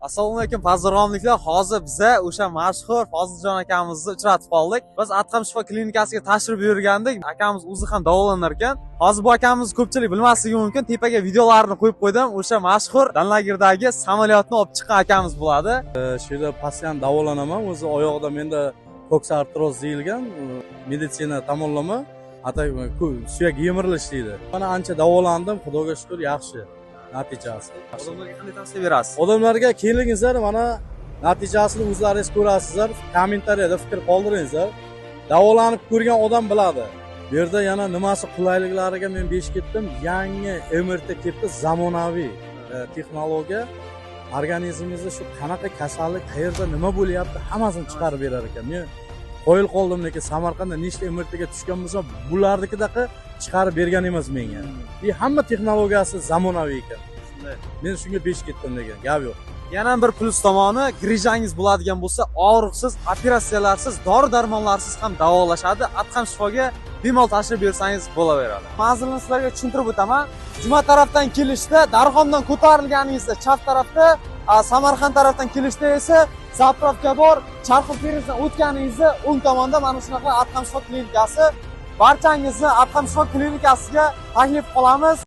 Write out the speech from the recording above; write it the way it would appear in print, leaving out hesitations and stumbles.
Assalomu alaykum, pazirg'omliklar. Hozir biza o'sha mashhur Foziljon akamizni uchratib qoldik. Biz Adham shifo klinikasiga tashrif buyurgandik. Akamiz o'zi ham davolanar ekan. Hozir bu akamizni ko'pchilik bilmasligi mumkin. Tepaga videolarini qo'yib qo'ydim. O'sha mashhur Danlagirdagi samolyotni olib chiqqan akamiz bo'ladi. Shu yerda постоянно davolanaman. O'zi oyog'ida menda koks artroz deyilgan, meditsina tomonlama ata suyak yemirilish deydi. Mana ancha davolandim, xudoga shukur, yaxshi natijasi. Odamlarga qanday tavsiya berasiz? Odamlarga kelingizlar, mana natijasini o'zlaringiz ko'rasizlar, kommentariyada fikr qoldiringizlar. Davolanib ko'rgan odam biladi. Bu yerda yana nimasi qulayliklariga men besh ketdim. Yangi MRT ketdi, zamonaviy texnologiya. Organizmimizda shu qanaqa kasallik, qayerda nima bo'lyapti, hammasini chiqarib berar ekan. Men qoyil qoldim, lekin Samarqandda nechta MRTga tushgan bo'lsam, bularnikidaqa chiqarib bergan emas menga. И hamma texnologiyasi zamonaviy ekan. Men shunga besh ketdim degan gap yo'q. Yana bir plyus tomoni, грыжа ngiz bo'ladigan bo'lsa, og'riqsiz, operatsiyalarsiz, dori darmonlarsiz ham davolashadi. Adham shifoga bemalol tashrif buyursangiz bo'laveradi. Manzilni sizlarga tushuntirib o'taman. Juma tarafdan kelishda Darxondan ko'tarilganingizda chap tarafda, Samarqand tarafdan kelishda esa заправка bor. Charxi perizdan o'tganingizda o'ng tomonda mana shunaqa Adham shifo klinikasi. Barchangizni Adham shifo klinikasiga taklif qilamiz.